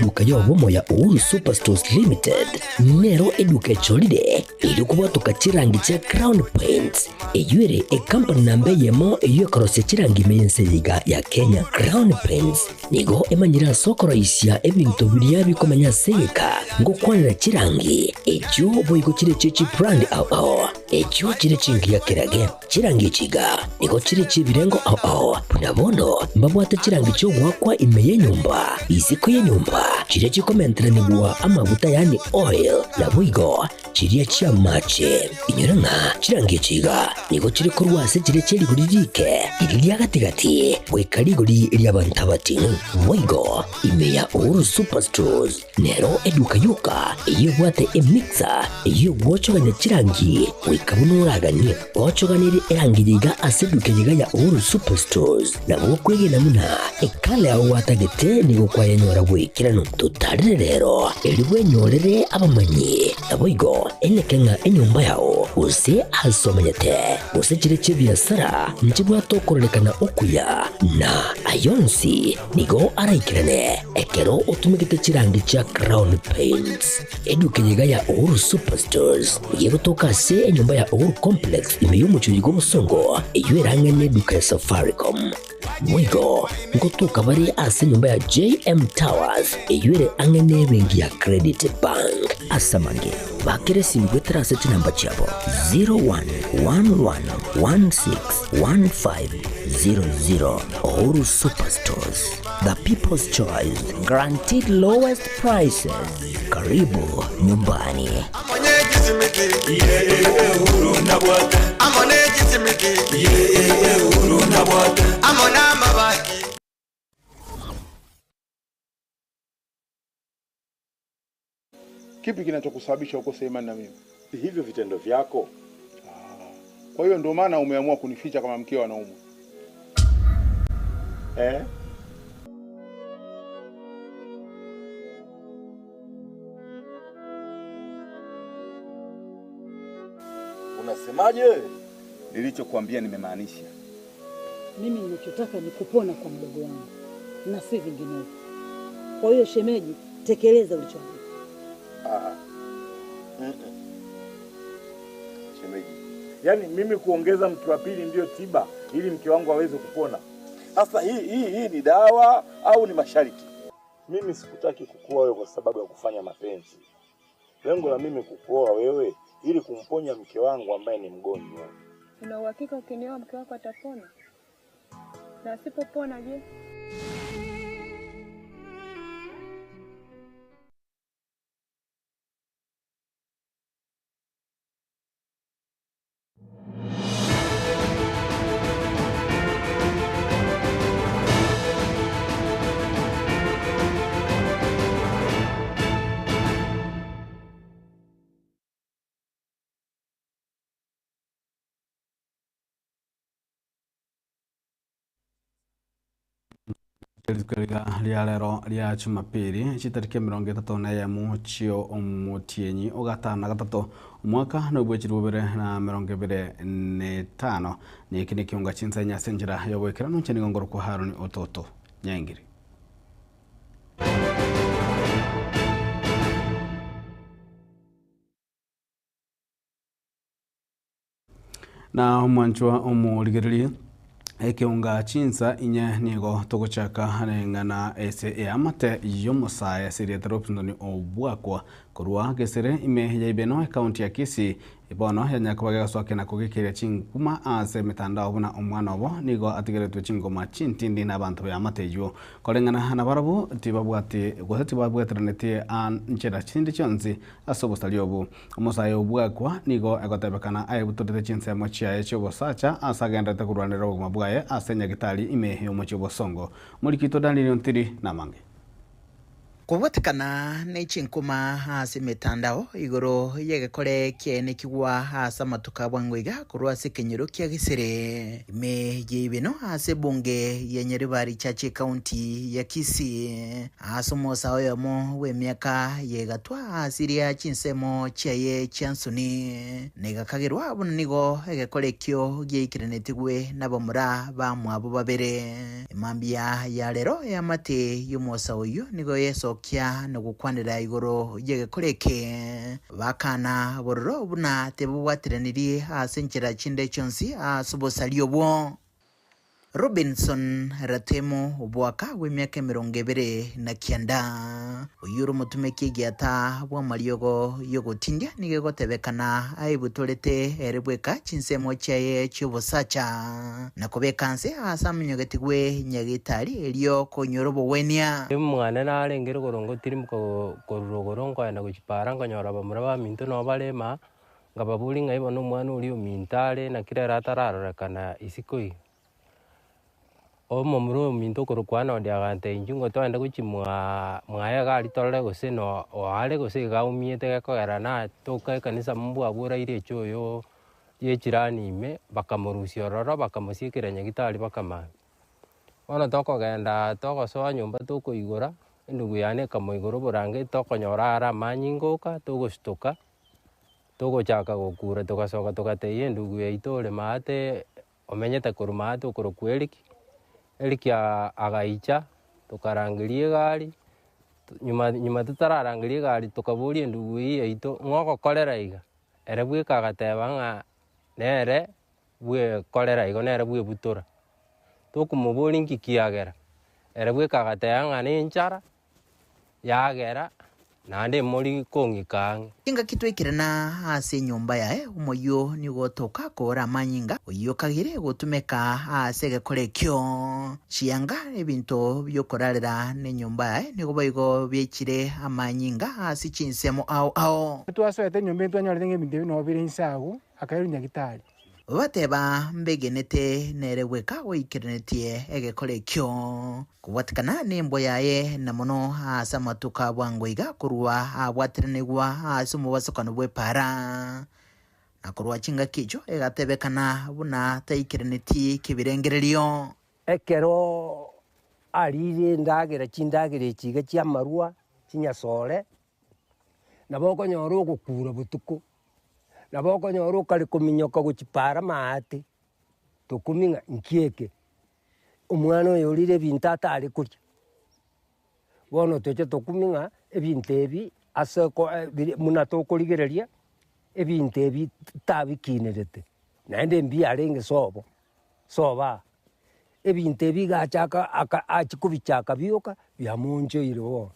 Eduka y'obomo ya Uhuru Superstores Limited nero eduka echorire erio kobwatoka chirangi chia Crown Paints, eyio ere ekampani namba eyemo eyio ekorosia chirangi ime y'ense eye iga ya Kenya. Crown Paints nigo emanyire ase okoroisia ebinto biria bikomenya ase egeka ngokwanera chirangi echio boigo chire chie chibrand ao ao echio chire chingiya kerage. Chirangi echi iga nigo chire chi'ebirengo ao ao, buna bono mbabwate chirangi chi'ogoakwa ime y'enyomba, isiko y'enyomba, chiria chikomenteranigwa amaguta yaani oil, naboigo chiria chi'amache. Inyora ng'a chirangi echi iga nigo chire korwa ase chiria chie rigori riike, riria ria gati-gati, goika rigori ri'abanto abating'u. Boigo ime ya Uhuru Superstores Nero eduka yoka eyio ebwate emixer eyio egwochogania chirangi goika buna oraganie. Ochoganerie erangi eye iga ase eduka eye iga ya Uhuru Superstores. Nabo okwegena buna ekala yao gwatagete nigo kwayenyora goikeranu. Totarere rero erio bwenyorere abamanyi. Naboigo eneke ng'a enyomba yao gose ase omenyete gose chire chi'ebiasara nchibwate okororekana okuya na ayonsi Nigo araikerane ekero otumegete chirangi chia Crown Paints. Eduka eye iga ya Uhuru Superstores nigo egotoka ase enyomba ya Uhuru Complex ime y'omochie oyo bw'obosongo eyio erang'ane eduka ya Safaricom. Boigo ngotoka bare ase enyomba ya JM Towers eyio ere ang'e n'ebenki ya Credit Bank. Ase amange, bakera esimi goetera ase chinamba chiabo 0111161500. Uhuru Superstores, the people's choice, guaranteed lowest prices. Karibu nyumbani. Kipi kinachokusababisha ukose imani na mimi? Hivyo vitendo vyako. Kwa hiyo ndio maana umeamua kunificha kama mkeo anaumwa. Eh? Unasemaje? Nilichokuambia nimemaanisha. Mimi ninachotaka ni kupona kwa mdogo wangu na si vinginevyo. Kwa hiyo shemeji, tekeleza ulichoambiwa. Ah. Mm -mm. Shemeji, yaani mimi kuongeza mke wa pili ndiyo tiba ili mke wangu aweze kupona? Sasa hii hii hii ni dawa au ni mashariki? Mimi sikutaki kukuoa wewe kwa sababu ya kufanya mapenzi. Lengo la mimi kukuoa wewe ili kumponya mke wangu ambaye ni mgonjwa. Una uhakika ukinioa mke wako atapona? Na asipopona je? Rituko riga ria rero ria Jumapili, chitariki emerongo etato na eyemo chio omotienyi o gatano na gatato omwaka nobwe chilifu bibere na emerongo ebere na etano. Na eke nekiunga chinsa enye ase enchera yoboikeranu inche nigo ngorokwa Haroni Ototo Nyaingiri. Na omwanchwa omorigereria ekeunga chinsa inye nigo togochaka neng'ana ase eamate y'omosae ase erieta Robinson Obwakwa korwa gesere ime ya Ibeno ekaunti ya Kisii bono yanyakoba gegasoa na kogekeria chinkuma ase emetandao buna omwana obo nigo atigeretwe chingoma chintindi na abanto beamate eywo koreng'ana nabarabwo tibabwati gose tibabweteraneti nchera chinde chionsi ase obosari obo. Omosae Obwakwa nigo egotebekana aebutorete chinsemo chiaye chiobosacha ase agenderete korwanera obogima bwaye ase nyagitari ime y'omochie obosongo. Morikito Daniel Ontiri namange. Kobwatekana ne chinkuma ase emetandao igoro y'egekore kiaenekigwa ase amatuko a bwango iga korwa ase ekenyoro kia Gesere ime y'Ibeno ase ebunge ya Nyaribari Church ekaunti ya Kisii ase omosa oyomo bw'emiaka y'egatwa asiria chinsemo chiaye chia nsoni na egakagerwa buna nigo egekore ekio giaikeranetigwe nabamura bamwabo babere. Emambia ya rero eamate y'omosa oyio nigo yesokia. kwegokia na gokwanera igoro y'egekora eke, bakana bororo buna tibabwateranirie ase enchera chinde chionsi ase obosaria obwo. Robinson Ratemo obwaka bw'emiaka 29, oyio ore omotumeki egiata bw'amariogo y'ogotindia nigo egotebekana aibutorete ere bweka chinsemo chiaye chi'obosacha na kobeka nse aase amonyogetigwe nyagetari erio konyora obogwenia. Omwana narenge rogoro ngotirimboka korwa rogoro nkoenda gochia para nkonyora bamura baminto nabo bare maa, Nkababoria ng'a bono omwana oria ominto are naki rero atararorekana isiko iga. Omomura ominto okorokwa Arnold agantebia inchuo ngo togende gochia mwaa mwaye iga aria torore gose no oare gose iga aumiete gekogera natoka ekanisa mbwabwo oraire echoyo ya echirani ime, bakamorusia ororo bakamosiekera nyagetari bakamambia. Bono tokogenda togosoa nyomba tokoigora, endugu yane ekamoigora oborangeti tokonyora are amanyinga oka togostuka. Togochaka gokura togasoka togatebia endugu yaito ore maate omenyete korwa maate okorokwa Eriki, Eriki agaicha tokarangeria egari, nyuma nyuma totararangeria egari tokaboria endugu eyio yaito ng'a ogokorera iga? Ere bweka agateba ng'a nere bwekorera igo nere bwebutora. Tokomoboria nki kiagera, ere bweka agateba ng'a nenchara. Yagera naende emori kong'ika ang'e. Chingaki twaikirana ase enyomba yaye, omoyio nigo otoka koora amanyinga, oyio kagire gotumeka ase egekora ekio. Chianga, ebinto bi'okorarera, na enyomba yaye nigo boigo biaichire amanyinga ase chinsemo ao ao. Twasoete enyomba eye twanyorete ng'a ebinto ebi nabo bire inse agwo, akairwa Nyagitari. Bateba mbegenete nere bweka oikeranetie egekora ekio, kobwatekana nembwa yaye na mono ase amatuko a bwango iga korwa abwateranigwa ase omobasokano bw'epaara. Na korwa chingaki echio egatebekana buna taikeranetie kebirengererio. Ekero ariire endagera chindagera echi iga chi'amarwa, chinyasore, nabo okonyora ogokura botuko. Nabo okonyora okare kominyoka gochia paara amaate, tokumia ng'a nki eke, omwana oyo orire ebinto atare koria. Bono toche tokumie ng'a ebinto ebi ase oko biri buna tokorigereria, ebinto ebi tabikinerete, naende mbiarenge sobo, sobo aa. Ebinto ebi iga achaka aka achia kobichaka bioka, biamoonchoire bono.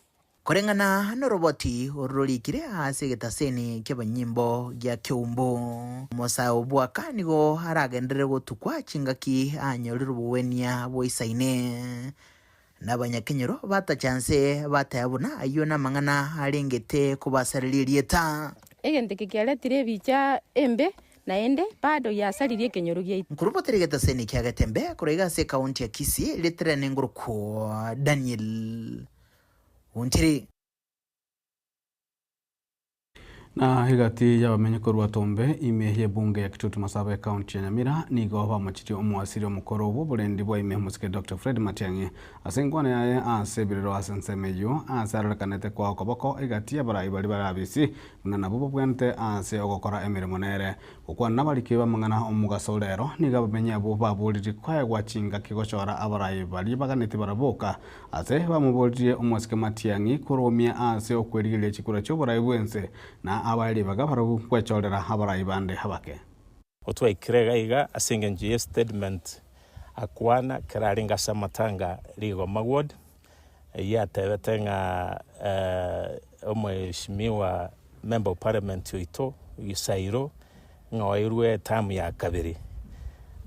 Koreng'ana noroboti oro rorikire ase egetaseni ki'abanyimbo gia Keumbu, omosae o Bwaka nigo aragenderere gotukwa chingaki anyorire obogwenia bw'oisaine. Na abanyakenyoro batacha nse bateba buna ayio namang'ana arengete kobasareria erieta. Egento eke kiaretire ebicha embe, naende bado giasaririe ekenyoro giaito. Nkorobotera egetaseni kia Getembe korwa iga ase ekaunti ya Kisii riterene ngorokwo Daniel Ontiri. Na egati y'abamenyi korwa Tombe ime y'ebunge ya Kitutu Masaba ekaunti ya Nyamira nigo bamochirie omoasiri omokoro bw'oborendi bwa ime omosike Doctor Fred Matiang'i ase enkwana yaye ase ebirero ase ensemo eyio ase arorekanete koa okoboko egati y'abarai baria bare abisi buna nabwo babwenerete ase ogokora emeremo nere. Gokwana nabariki b'amang'ana omogaso rero nigo abamenyi abwo baboririe koegwa chingaki gochora abarai baria baganetie baraboka Ase bamoboririe omosike Matiang'i koromia ase okwerigereria chikura chi'oborai bw'ense, na abae ribaga barabwo gwechorera abarai bande abake. Otwaikire iga iga ase engencho ye statement akwana kera arenge ase amatanga Rigoma ward, eyio atebete ng'a omweshimiwa member of parliament oito Gisairo ng'a oirwe eterm ya kabere.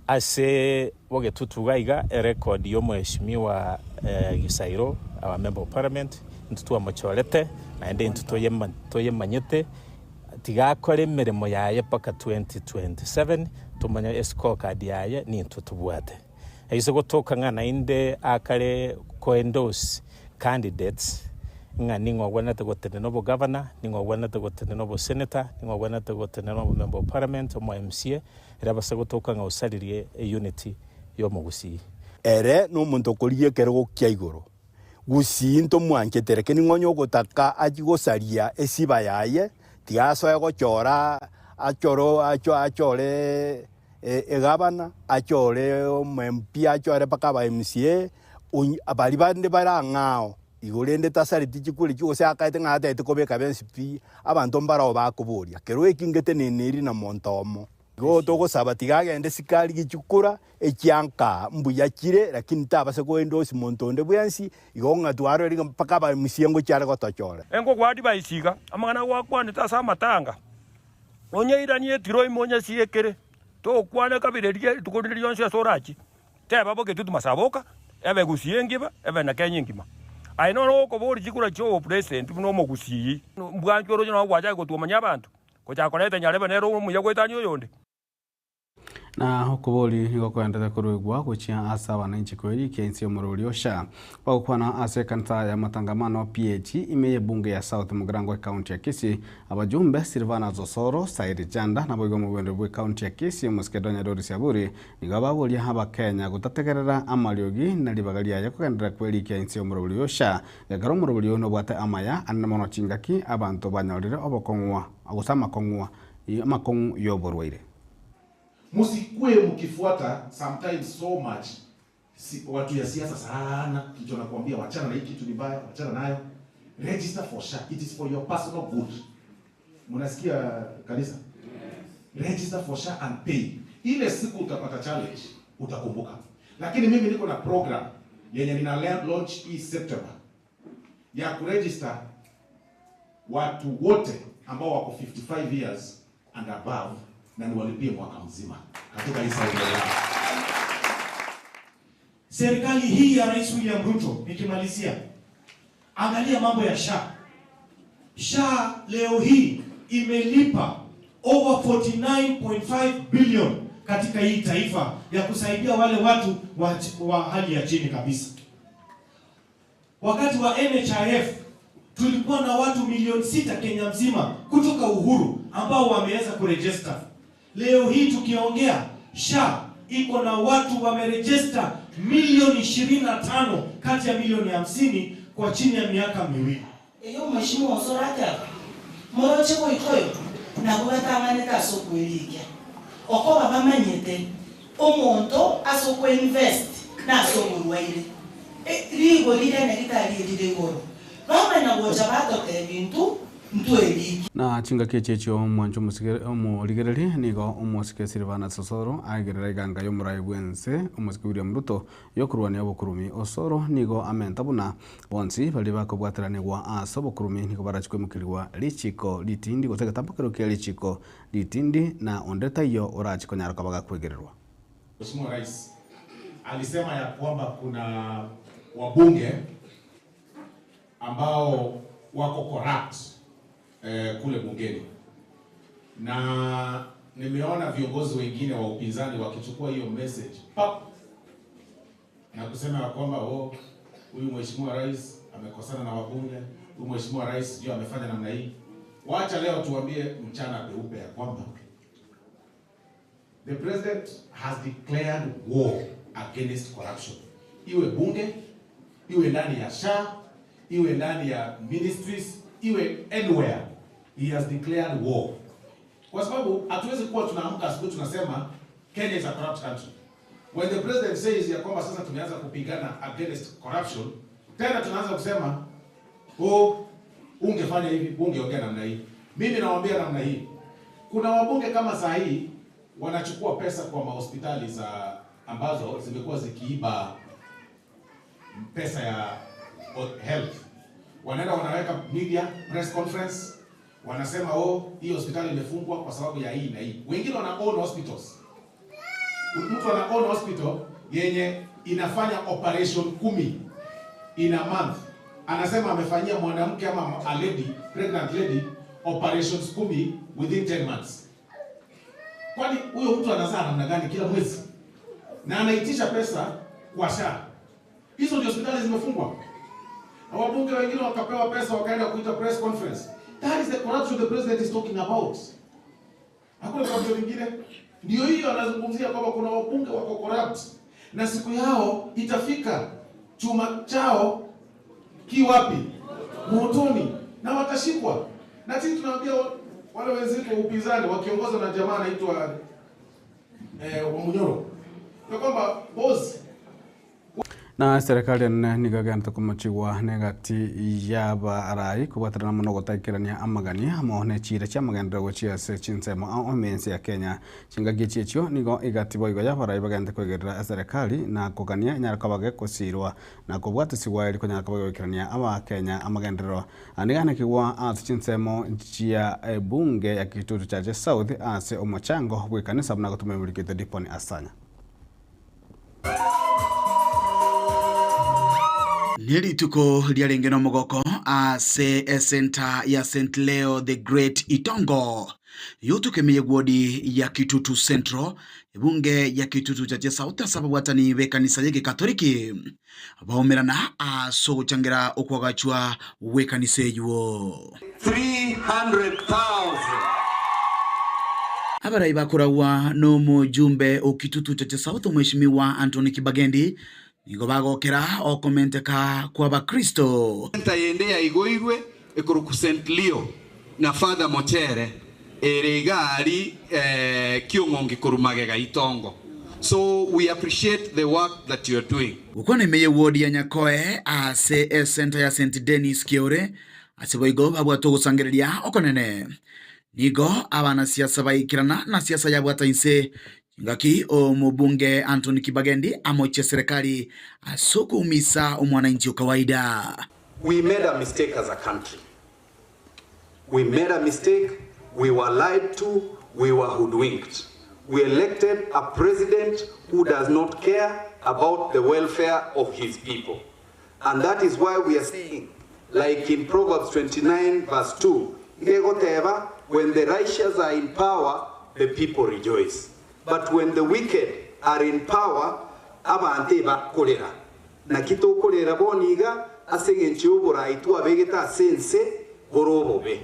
Ase bogetutu iga iga erecord ya omweshimiwa Gisairo our member of parliament intwe twamochorete naende intwe toyemanyete tiga akore emeremo yaye mpaka 2027 tomanye escorecard yaye nintwe tobwate. Aise gotoka ng'a naende akare ko-endorse candidates ng'a ning'o ogwenerete gotenena obogavana, ning'o ogwenerete gotenena obosenator, ning'o ogwenerete gotenena obomember of parliament, omo MCA, ere abase gotoka ng'a osaririe eunity y'omogusii. Ere nomonto okorigia ekerogo kia igoro. Gusii ntomwanchete, lakini ng'onye ogotaka achie gosaria esiba yaye, tiga asoe gochora achore achore egavana, achore omo MP, achore mpaka aba MCA, baria bande bare ang'ao. Igo rende tasareti chikura echio gose akaete ng'a atagete kobeka bensi pi, abanto mbarao bakoboria, Kero eki ngeteneneri na monto omo. Igo togosaba tiga agende sikari gichikura echianka mbuya chire lakini tabasa koendosi monto onde bwensi, igo ng'a twarorire ng'a mpaka abamusia ngochia are gotochora. Engokwa advice iga, amang'ana gwakwanete ase amatanga, onyeiranie etiro ime onyesiekere, tokwane kabere riria rituko rinde rionsi ase orachie. Teba bogetutu masaboka, ebe gusii engiba, ebe na Kenya engima. Aye noro okoboria chikura chia obopresident buna omogusii, mbwanchwe oroche nabo gwachaka gotwomania abanto, gochaka koreta nyarebe nere omuya goetania oyonde. Na okobori nigo koenderete koruegwa gochia ase abananchi koerikia inse y'omorwori o SHA. Bagokwana ase ekanisa ya matangamano PAG ime y'ebunge ya South Mugirango ecounty ya Kisii, abajumbe Silvanus Osoro, Said Janda naboigo omobwenderi bw'ecounty ya Kisii omosike Donya Doris Aburi nigo baboria abakenya gotategerera amariogi na ribaga riaye kogenderera kwerikia inse y'omorwori o SHA gekero omorwori oyio nobwate amaya anene mono chingaki abanto banyorire obokong'ua gose amakong'ua amakong'u y'oborwaire. Musikue mkifuata sometimes so much si, watu ya siasa sana, kitu anakuambia wachana na hii kitu ni mbaya, wachana nayo. Register for SHA, it is for your personal good. Mnasikia kanisa? Register for SHA and pay. Ile siku utapata challenge utakumbuka. Lakini mimi niko na program yenye nina launch hii September ya kuregister watu wote ambao wako 55 years and above na niwalipie mwaka mzima katika hii Saudi Arabia. Serikali hii ya Rais William Ruto, nikimalizia, angalia mambo ya SHA. SHA leo hii imelipa over 49.5 billion katika hii taifa ya kusaidia wale watu wa, wa hali ya chini kabisa. Wakati wa NHIF tulikuwa na watu milioni 6 Kenya mzima kutoka uhuru ambao wameweza kurejista. Leo hii tukiongea, SHA iko na watu wamerejista milioni 25 kati ya milioni 50 kwa chini ya miaka miwili. Eyo mheshimiwa Osoro ateba, Moroche goika oyo nabwo batang'anete ase okwerikia, okoba bamanyete omonto ase okoinvest nase oborwaire, rigori riria nyagetari rire igoro, bamanya gocha batotebia intwe ntwerikie. Na chingaki echi echio omwancho omorigereria nigo omosike Silvanus Osoro aegerera eganga y'omorai bw'ense omosike William Ruto y'okorwania obokurumi. Osoro nigo amenta buna bonsi baria bakobwateranigwa ase obokurumi nigo barachi koimokerigwa richiko ritindi gose egetambokero kia richiko ritindi na onde taiyo orachi konyara koba gakwegererwa. Mheshimiwa Rais alisema ya kwamba kuna wabunge ambao wako corrupt kule bungeni, na nimeona viongozi wengine wa upinzani wakichukua hiyo message pap na kusema ya kwamba oh, huyu mheshimiwa rais amekosana na wabunge, huyu mheshimiwa rais sijui amefanya namna hii. Wacha leo tuambie mchana peupe ya kwamba the president has declared war against corruption, iwe bunge, iwe ndani ya SHA, iwe ndani ya ministries, iwe anywhere, he has declared war, kwa sababu hatuwezi kuwa tunaamka asubuhi tunasema Kenya is a corrupt country. When the president says ya kwamba sasa tumeanza kupigana against corruption, tena tunaanza kusema oh, ungefanya hivi, ungeongea namna hii. Mimi nawaambia namna hii, kuna wabunge kama saa hii wanachukua pesa kwa mahospitali za ambazo zimekuwa zikiiba pesa ya health, wanaenda wanaweka media press conference, wanasema oh, hii hospitali imefungwa kwa sababu ya hii na hii. Wengine wana own hospitals. Mtu ana own hospital yenye inafanya operation 10 in a month, anasema amefanyia mwanamke ama a lady, pregnant lady operations 10 within 10 months. Kwani huyo mtu anazaa namna gani kila mwezi? Na anaitisha pesa kwa SHA. Hizo ndio hospitali zimefungwa. Na wabunge wengine wakapewa pesa wakaenda kuita press conference. That is the corruption the president is talking about. Hakuna corruption nyingine. Ndio hiyo anazungumzia kwamba kuna wabunge wako corrupt na siku yao itafika, chuma chao ki wapi? Motoni, na watashikwa. Na sisi tunawaambia wale wenzetu wa upinzani wakiongozwa na jamaa anaitwa Wamunyoro ya kwamba boss. Na serikali enene nigo egenderete komochigwa negati y'abarai kobwaterana mono gotaikerania amagani amo ne chiira chi'amagenderero gochia ase chinsemo ao ime ense ya Kenya. Chingaki echi echio nigo egati boigo y'abarai bagenderete koigerera eserekari na kogania enyare koba gekosirwa na kobwatisigwa eri konyara koba gegoikerania Abakenya amagenderero. Ande ganekigwa ase chinsemo chia ebunge ya Kitutu Chache South ase omochango bw'ekanisa buna gotoma emurikete Dipon Asanya. Nerituko riarenge nomogoko ase esenta ya St Leo the Great Itongo, yotuka ewodi ya Kitutu Central, ebunge ya Kitutu Chache South ase ababwatani b'ekanisa y'Egekatoliki baumerana ase ogochangera okwagachwa gw'ekanisa eywo. 300,000. Abarai bakoragwa nomojumbe o Kitutu Chache South Omweshimiwa Anthony Kibagendi nigo bagokera okomenteka kw'Abakristo. Enta yende yaigoirwe ekorokwa St Leo na Father Mochere ere iga aria Kiong'ongi korwa magega itongo so we appreciate the work that you are doing. Gokwana ime y'ewodi ya Nyakoe ase esenta ya St Denis Kiaure ase boigo babwate ogosangereria okonene. Nigo abanasiasa baikerana na siasa yabwata inse chingaki omobunge Anthony Kibagendi amochie serikali ase okoumisa omwananchi o kawaida. We made a mistake as a country. We made a mistake, we were lied to, we were hoodwinked. We elected a president who does not care about the welfare of his people. And that is why we are saying, like in Proverbs 29 verse 2, Gegoteva, when the righteous are in power, the people rejoice. But when the wicked are in power, abante bakorera. Naki tokorera bono iga ase eng'encho y'oborai twabegete ase ense bore obobe.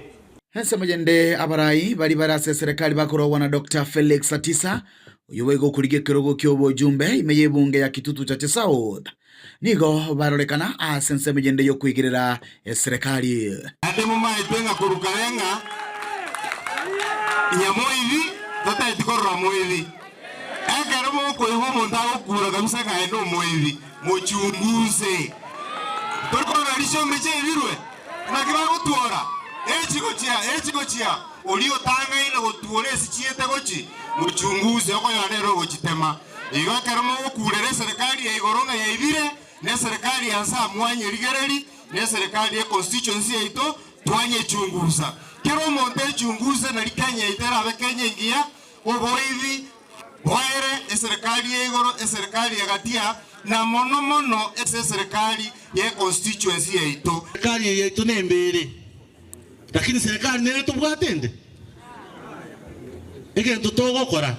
Ensemo yende abarai bari bare ase eserekari bakorogwa na Dr Felix Atisa oyio boigo okorigia ekerogo kia obojumbe ime y'ebunge ya Kitutu Chache South nigo barorekana ase ensemo yende y'okoigerera eserekari. Naende momaete ng'a korwa kare ng'a nyamoibi tataeti korora moibi. Ekero mokoigwa omonto agokura kabisa ng'a aye nomoibi, mochunguze. Tori korora risiombe chiaibirwe? Naki bagotwora? Echi gochia, echi gochia, oria otang'aine gotwora esi chiete gochi, mochunguze, okonyora nere ogochitema. Igo ekero mogokurera eserekari ya igoro ng'a yaibire, na eserekari ya nse amwanyerigereri, na eserekari ya constituency yaito twanyechunguza. Kera omonto echunguze nari Kenya yaito erabe Kenya engiya, oboibi bwaere eserekari ya igoro, eserekari ya gatia, na mono mono ase eserekari ya constituency yaito. Serikali eye yaito nembe ere, lakini serikali nere tobwate ende. Egento togokora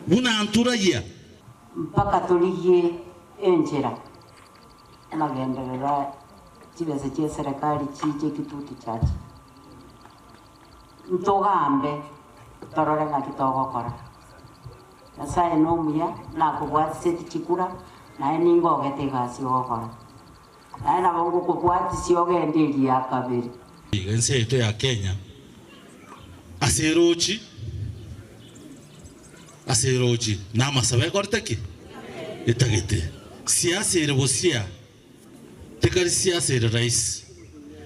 buna nturagia. Mpaka torigie enchera amagenderero chibesa chia serikali chiche Kitutu Chache ntogambe torore ng'aki togokora. Nyasaye nomuya nakobwatiseti chikura naye ningogete egasi ogokora naye nabo ngokobwatisia ogende eria kabere. Ense yaito ya Kenya ase erochi ase erochi na amasabo ekorete ki etagete siasa ere bosia tekari siasa ere rahisi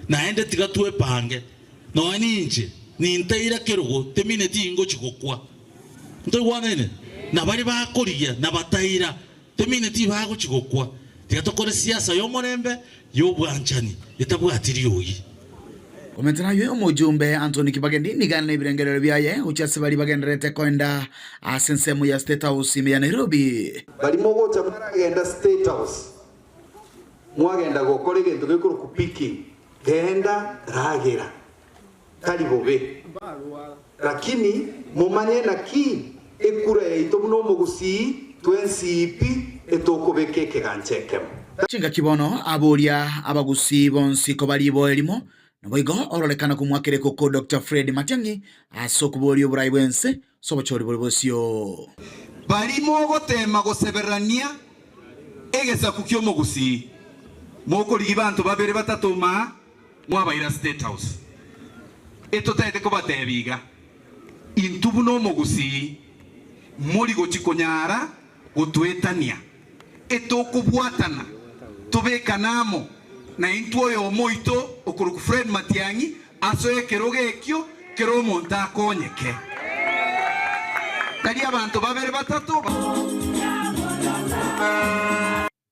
naende tiga twepange nonya ninche ninteire kerogo temineti ingochi gokwa ntoigwanene na bari bakorigia na bataira temineti bagochi gokwa tiga tokore siasa y'omorembe y'obwanchani etabwati riogi. Komentera omojumbe Anthony Kibagendi nigana na ebirengerero biaye gochia ase bari bagenderete koenda ase ensemo ya State House ime ya Nairobi. Bari mogocha mwaragenda State House mwagenda gokora egento gekorokwa picking genda ragera tari bobe, lakini mumanye naki ekura yaito buna omogusii twensipi etokobeka ekegancha ekemo. Chingaki bono aboria abagusi bonsi kobari bo erimo naboigo ororekana komwakere koko Dr Fred Matiang'i ase okoboria oborai bwense sobochori bori bosio. Bari mogotema goseberania egesaku kia omogusii mokorigi banto babere batato ma mwabaira State House etotete kobatebiga intu buna omogusii mori gochi konyara gotwetania etokobwatana Tobekane amo naintwe oyomo oito okorokwa Fred Matiang'i asoe ekerogo ekio kera omonto akonyeke. Tari abanto babere batato.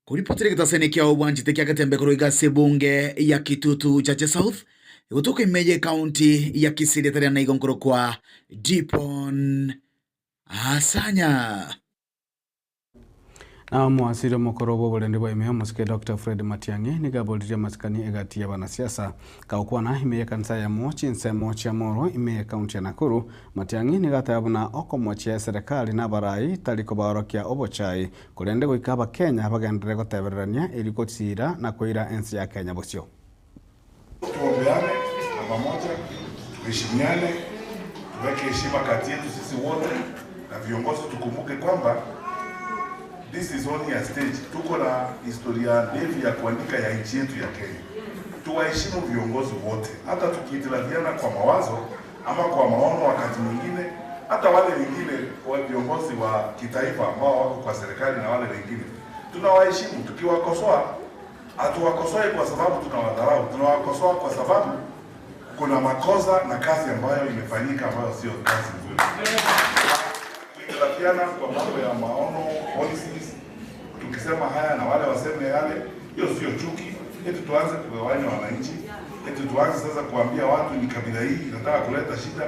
Koripotera egetaseni kia obwanchete kia Getembe korwa iga ase ebunge ya Kitutu Chache South, egotoka ime ye county ya Kisii rieta riane igo nkorokwa Dipon Asanya. Na omoasiri omokoro bw'oborendi bwa ime omosike Doctor Fred Matiang'i nigo aboririe amasikani egati y'abanasiasa. Kagokwana ime y'ekanisa eyemo chinsemo chia Molo ime y'ekaunti ya Nakuru, Matiang'i nigo ateba buna okomochia eserekari na abarai tari kobaorokia obochai korende goika abakenya bagenderere gotebererania erio gotiira na koira ense ya Kenya bosio. Tuombeane na pamoja, tuheshimiane, tuweke heshima kati yetu sisi wote na viongozi. Tukumbuke kwamba this is only a stage. Tuko na historia ndefu ya kuandika ya nchi yetu ya Kenya. Tuwaheshimu viongozi wote, hata tukihitilafiana kwa mawazo ama kwa maono, wakati mwingine hata wale wengine wa viongozi wa kitaifa ambao wako kwa serikali na wale wengine tunawaheshimu. Tukiwakosoa hatuwakosoi kwa sababu tunawadharau, tunawakosoa kwa sababu kuna makosa na kazi ambayo imefanyika ambayo sio kazi nzuri. Kuhitilafiana kwa mambo ya maono policies, tukisema haya na wale waseme yale, hiyo sio chuki. Eti tuanze kugawanya wananchi, eti tuanze sasa kuambia watu ni kabila hii inataka kuleta shida.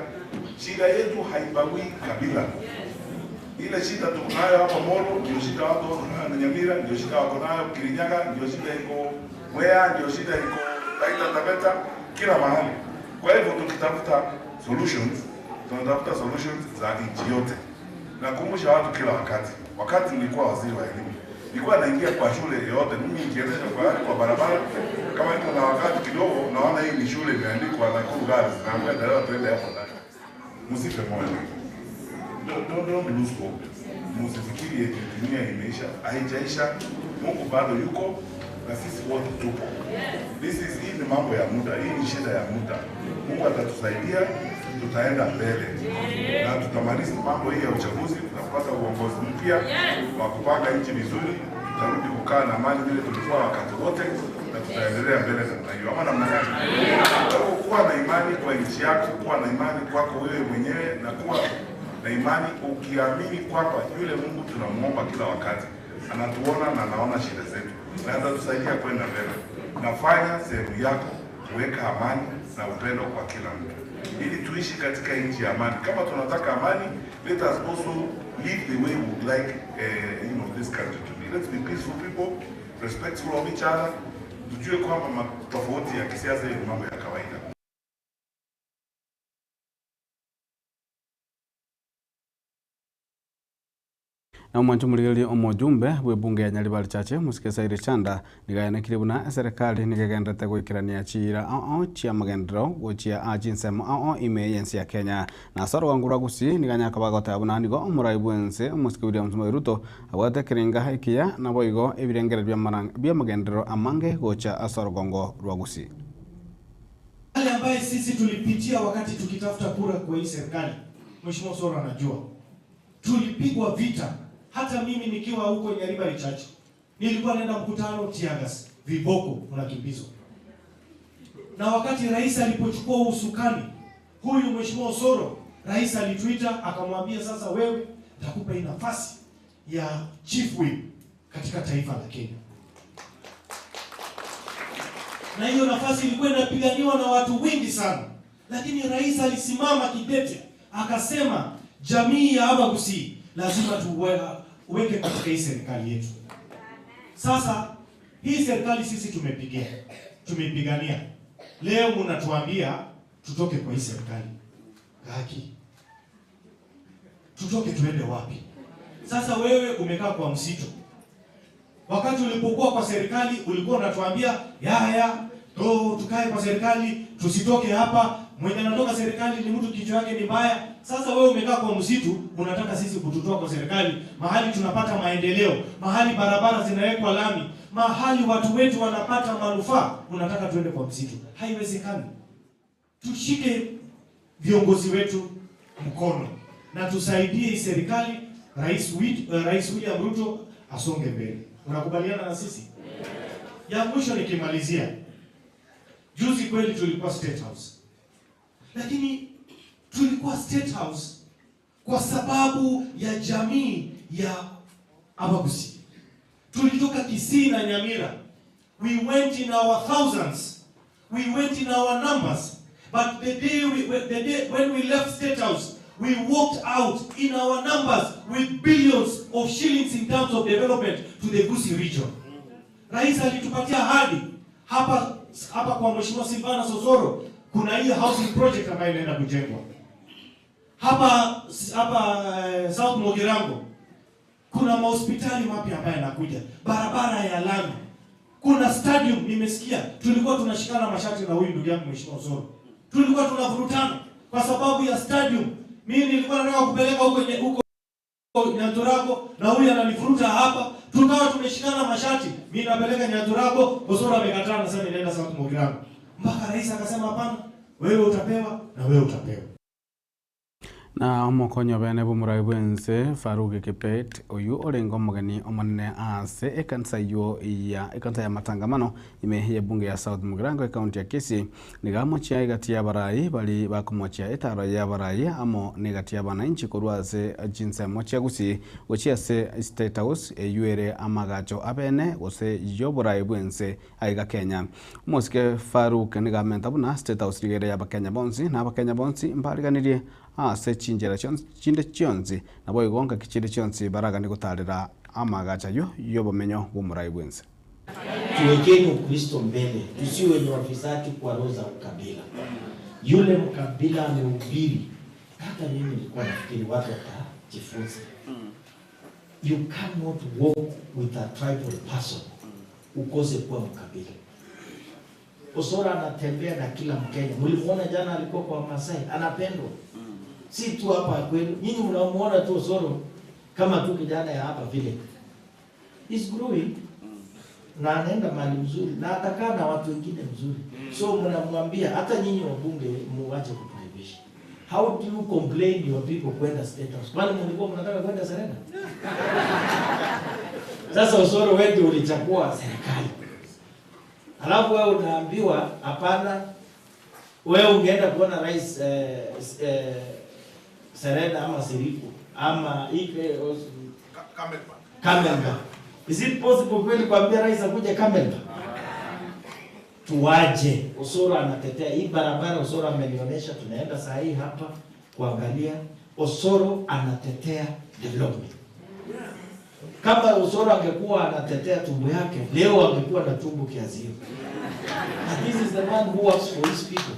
Shida yetu haibagui kabila. Ile shida tuko nayo hapa Molo ndio shida watu wako nayo na Nyamira, ndio shida wako nayo Kirinyaga, ndio shida iko Mwea, ndio shida iko Taita Taveta, kila mahali. Kwa hivyo tukitafuta solutions, tunatafuta solutions za nchi yote. Nakumbusha watu kila wakati, wakati nilikuwa waziri wa elimu nilikuwa naingia kwa shule yoyote, mimi nikiendesha kwa kwa barabara, kama niko na wakati kidogo, naona hii ni shule imeandikwa Nakuru Girls, naambia dereva tuende hapo ndani. Msife moyo. Don't, don't, don't lose hope. Msifikiri eti dunia imeisha, haijaisha. Mungu bado yuko na sisi wote tupo. This is hii ni mambo ya muda, hii ni shida ya muda. Mungu atatusaidia, tutaenda mbele na tutamaliza mambo hii ya uchaguzi, tutapata uongozi mpya wa kupanga nchi vizuri, tutarudi kukaa na amani vile tulikuwa wakati wote, na tutaendelea mbele namna hiyo, ama namna gani? Kwa hivyo kuwa na imani kwa nchi yako, kuwa na imani kwako wewe mwenyewe na kuwa na imani ukiamini kwamba yule Mungu tunamuomba kila wakati anatuona na anaona shida zetu na atatusaidia kwenda mbele. Nafanya sehemu yako kuweka amani na upendo kwa kila mtu, ili tuishi katika nchi ya amani. Kama tunataka amani, let us also live the way we would like this country to be. Let's be peaceful people, respectful of each other. Tujue kwamba tofauti ya kisiasa hiyo ni mambo ya kawaida. Na omwancho omorigereria omojumbe bw'ebunge ya Nyaribari Chache, Omosike Cyrus Chanda, nigo aenekirie buna eserekari nigo egenderete goikerania chiira ao ao chi'amagenderero gochia aa chinsemo ao ao ime y'ense ya Kenya. Na ase orogongo rwa Gusii nigo anyare koba agoteba buna nigo omorai bw'ense Omosike William Samoei Ruto abwate ekerenga ekiya naboigo ebirengererio bi'amagenderero amange gocha ase orogongo rwa Gusii. Yale ambaye sisi tulipitia wakati tukitafuta kura kwa hii serikali, Mheshimiwa Osoro anajua. Tulipigwa vita, hata mimi nikiwa huko Nyaribari Church. Nilikuwa naenda mkutano teargas, viboko unakimbizwa. Na wakati rais alipochukua usukani, huyu Mheshimiwa Osoro, rais alituita akamwambia, sasa wewe nitakupa hii nafasi ya chief whip katika taifa la Kenya. Na hiyo nafasi ilikuwa inapiganiwa na watu wengi sana, lakini rais alisimama kidete akasema jamii ya Abagusii lazima tuweke katika hii serikali yetu. Sasa hii serikali sisi tumepigia, tumeipigania. Leo mnatuambia tutoke kwa hii serikali. Haki. Tutoke tuende wapi? Sasa wewe umekaa kwa msitu. Wakati ulipokuwa kwa serikali ulikuwa unatuambia yaya, to tukae kwa serikali, tusitoke hapa. Mwenye anatoka serikali ni mtu kichwa yake ni mbaya. Sasa wewe umekaa kwa msitu, unataka sisi kututoa kwa serikali, mahali tunapata maendeleo, mahali barabara zinawekwa lami, mahali watu wetu wanapata manufaa, unataka tuende kwa msitu? Haiwezekani. Tushike viongozi wetu mkono na tusaidie hii serikali, Rais William Ruto asonge mbele. Unakubaliana na sisi? Ya mwisho nikimalizia, juzi kweli tulikuwa State House, lakini tulikuwa State House kwa sababu ya jamii ya Abagusi. Tulitoka Kisii na Nyamira, we went in our thousands, we went in our numbers, but the day, we, the day when we left State House, we walked out in our numbers with billions of shillings in terms of development to the Gusii region. Rais alitupatia ahadi hapa hapa kwa Mheshimiwa Silvana Sosoro, kuna hii housing project ambayo inaenda kujengwa hapa hapa eh, South Mogirango kuna mahospitali mapya ambayo yanakuja, barabara ya lami, kuna stadium. Nimesikia tulikuwa tunashikana mashati na huyu ndugu yangu Mheshimiwa Osoro, tulikuwa tunavurutana kwa sababu ya stadium. Mimi nilikuwa nataka kupeleka huko huko Nyanturako na huyu ananifuruta hapa, tukawa tumeshikana mashati, mimi napeleka Nyanturako, Osoro amekataa, anasema inaenda South Mogirango, mpaka rais akasema hapana, wewe utapewa na wewe utapewa. Na omokonyi obene bw'omorai bw'ense Farouk Kibet oyu orenge omogeni omonene ase ekanisa eywo ya ekanisa ya matangamano ime y'ebunge ya South Mugirango ecounty ya Kisii niga amochia egati y'abarai bari bakomochia etaro y'abarai amo na egati y'abananchi korwa ase chinsemo chia Gusii gochia ase State House eywo ere amagacho abene gose y'oborai bw'ense aiga Kenya. Omosike Farouk niga amenta buna State House niga ere y'abakenya bonsi na abakenya bonsi mbariganirie ase chinchera chinde chionsi naboigo ngaki chinde chionsi baraganie gotarera amagacho aywo y'obomenyo bw'omorai bw'ense. Tuwekeni Ukristo mbele, tusiwe ni wafisadi kwa roho za ukabila. Yule mkabila amehubiri, hata mimi nilikuwa nafikiri watu watajifunza. You cannot walk with a tribal person ukose kuwa mkabila. Osoro anatembea na kila Mkenya. Mlimuona jana alikuwa kwa Masai, anapendwa. Si tu hapa kwenu, nyinyi mnamuona tu Osoro kama tu kijana ya hapa vile. He's growing na anaenda mahali mzuri na atakaa na watu wengine mzuri. So mnamwambia hata nyinyi wabunge muache kutuaibisha. How do you complain your people kwenda State House? Kwani mlikuwa mnataka kwenda Serena? Sasa Osoro wewe ndio ulichagua serikali. Alafu wewe unaambiwa hapana, wewe ungeenda kuona rais eh, eh, Serena ama Siriku ama Ike Camelback. Is it possible kweli kuambia rais akuje Camelback? Tuwaje. Osoro anatetea hii barabara, Osoro amenionyesha, tunaenda saa hii hapa kuangalia. Osoro anatetea development. Kama Osoro angekuwa anatetea tumbo yake leo angekuwa na tumbo kiasi hiyo. But this is the man who works for his people.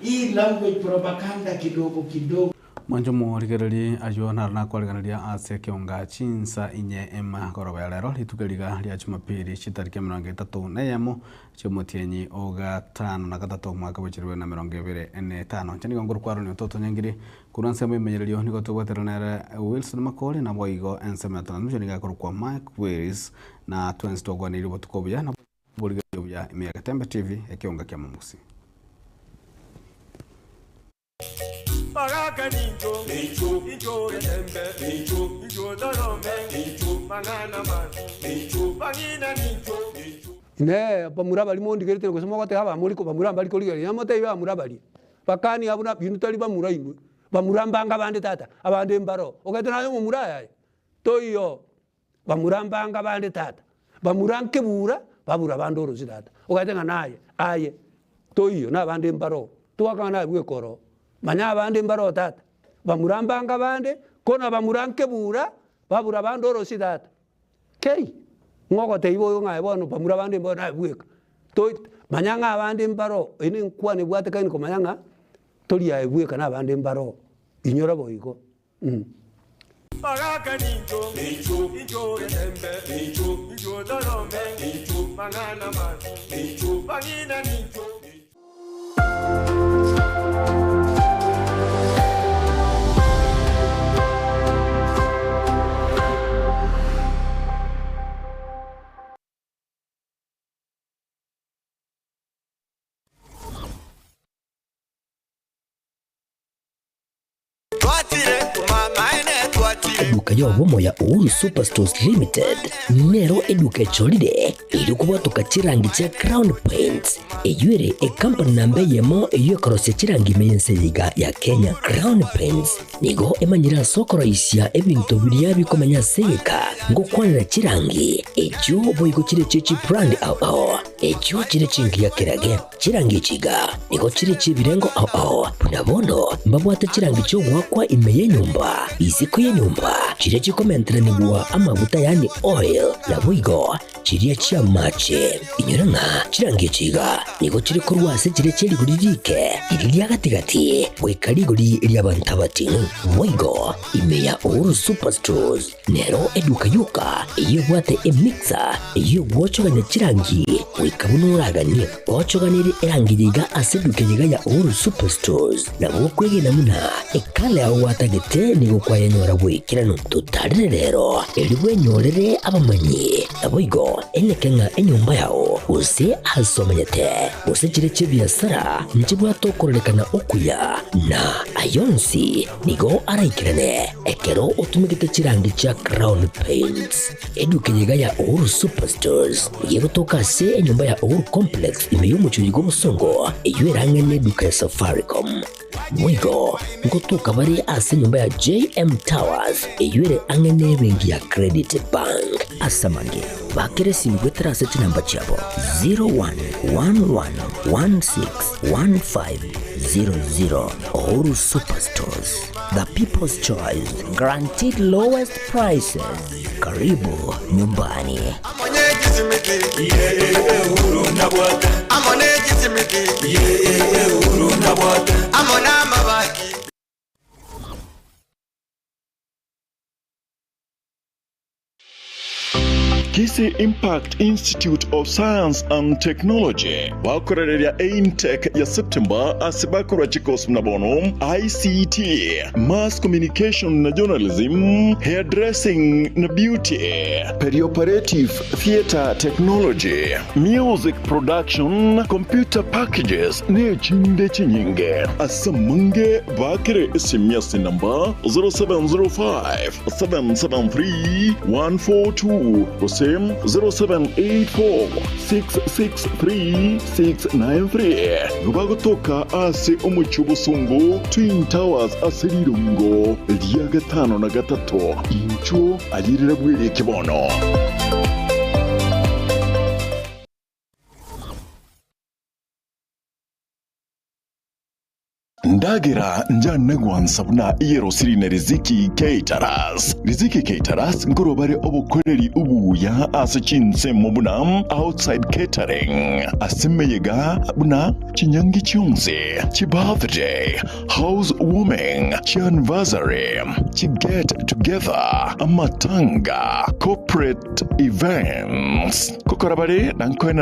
Hii language propaganda kidogo kidogo. Mwancho omorigereria aywo naro nakwarigereria ase ekeonga chinsa inye emagoroba ya rero rituko riga ria Jumapili chitariki emerongo etato na eyemo chiomotienyi o gatano na gatato omwaka bwa chilifu na emerongo ebere na etano. Inche nigo nkorokwa Aaron Ototo Nyangiri korwa ensemo emenyererio nigo tobwaterana nere Wilson Makori naboigo ensemo ya transmission nigo akorokwa Mike Willis na twensi twagwaneirie obotuko obuya na oborigereria obuya ime ya Getembe TV ekeonga kia Momosi. Baraka ninjo, ninjo, ninjo getembe, ninjo, ninjo dorome, ninjo, mang'ana mabi, ninjo, bang'ina ninjo, ninjo. Inee, bamura baria mondigerete gose mogoteba abamori ko bamura mbari korigereria, namotebi bamura baria, bakani abwo na inwe tari bamura inwe, bamura mbanga bande tata, abande mbaro, ogete naye omomura ayaye, toiyo, bamura mbanga bande tata, bamura nkebura, babura bande orosie tata, ogete ng'a naye, aye, toiyo na abande mbaro, twakana naye bweka oroo, manya abande mbaro tata, bamura mbanga bande, ko na bamura nkebura, babura bande orosie tata. Kei, ng'o ogotebia oyo ng'a aye bono bamura bande mbono naye bweka, toi manya ng'a abande mbaro, eye na enkwana ebwatekaine komanya ng'a tori aye bweka na abande mbaro, inyora boigo mh. Baraka ninjo, ninjo, ninjo getembe, ninjo, ninjo dorome, ninjo, mang'ana mabi, ninjo, bang'ina ninjo. Eduka y'obomo ya Uhuru Superstores Limited nero eduka echorire erio kobwatoka chirangi chia Crown Paints eyio ere ecompany namba eyemo eyio ekorosia chirangi ime y'ense eye iga ya Kenya. Crown Paints nigo emanyire ase okoroisia ebinto biria bikomenya ase egeka ngokwanera chirangi echio boigo chire chie chibrand ao ao echio chire chingiya kerage. Chirangi echi iga nigo chire chi'ebirengo ao ao, buna bono mbabwate chirangi chi'ogoakwa ime y'enyomba, isiko y'enyomba, chiria chikomenteranigwa amaguta yaani oil, naboigo chiria chi'amache. Inyora ng'a chirangi echi iga nigo chire korwa ase chiria chie rigori riike, riria ria gati-gati, goika rigori ri'abanto abating'u. Boigo ime ya Uhuru Superstores Nero eduka yoka eyio ebwate emixer eyio egwochogania chirangi goika buna oraganie. Ochoganirie erangi eye iga ase eduka eye iga ya Uhuru Superstores, nabo okwegena buna ekala yao gwatagete nigo kwayenyora boikeranu. Totarere rero erio bwenyorere abamanyi, naboigo enyeke ng'a enyomba yao gose ase omenyete gose chire chi'ebiasara nchibwate okororekana okuya na ayonsi Nigo araikerane ekero otumegete chirangi chia Crown Paints. Eduka eye iga ya Uhuru Superstores nigo egotoka ase enyomba ya Uhuru Complex ime y'omochie oyo bw'obosongo eyio erang'e neduka ya Safaricom. Boigo ngotoka bare ase enyomba ya JM Towers eyio ere ang'e nebenki ya Credit Bank. Ase amange, bakera esimi goetera ase chinamba chiabo 0111161500. Uhuru Superstores, the people's choice, guaranteed lowest prices. Karibu nyumbani. Kisii Impact Institute of Science and Technology bakorereria eintake ya September ase bakorwa chikosi buna bono ICT, Mass Communication na Journalism, Hairdressing na Beauty, Perioperative Theatre Technology, Music Production, Computer Packages na echinde chinyinge. Ase amange baakere esimi ase enamba 0705 773 142 gose 0784 663 693. Nigo bagotoka ase omochie obosongo Twin Towers ase rirongo ria gatano na gatato. Inchuo ayerera bwereke bono. Ndagera njane gwansa buna eyerosiri na Riziki Caterers. Riziki Caterers nkorwa bare obokoreri obuya ase chinsemo buna outside catering, ase emeyega buna chinyangi chionsi, chibirthday, house warming, chianniversary, chiget together, amatanga, corporate events. Gokora bare na nkoenana.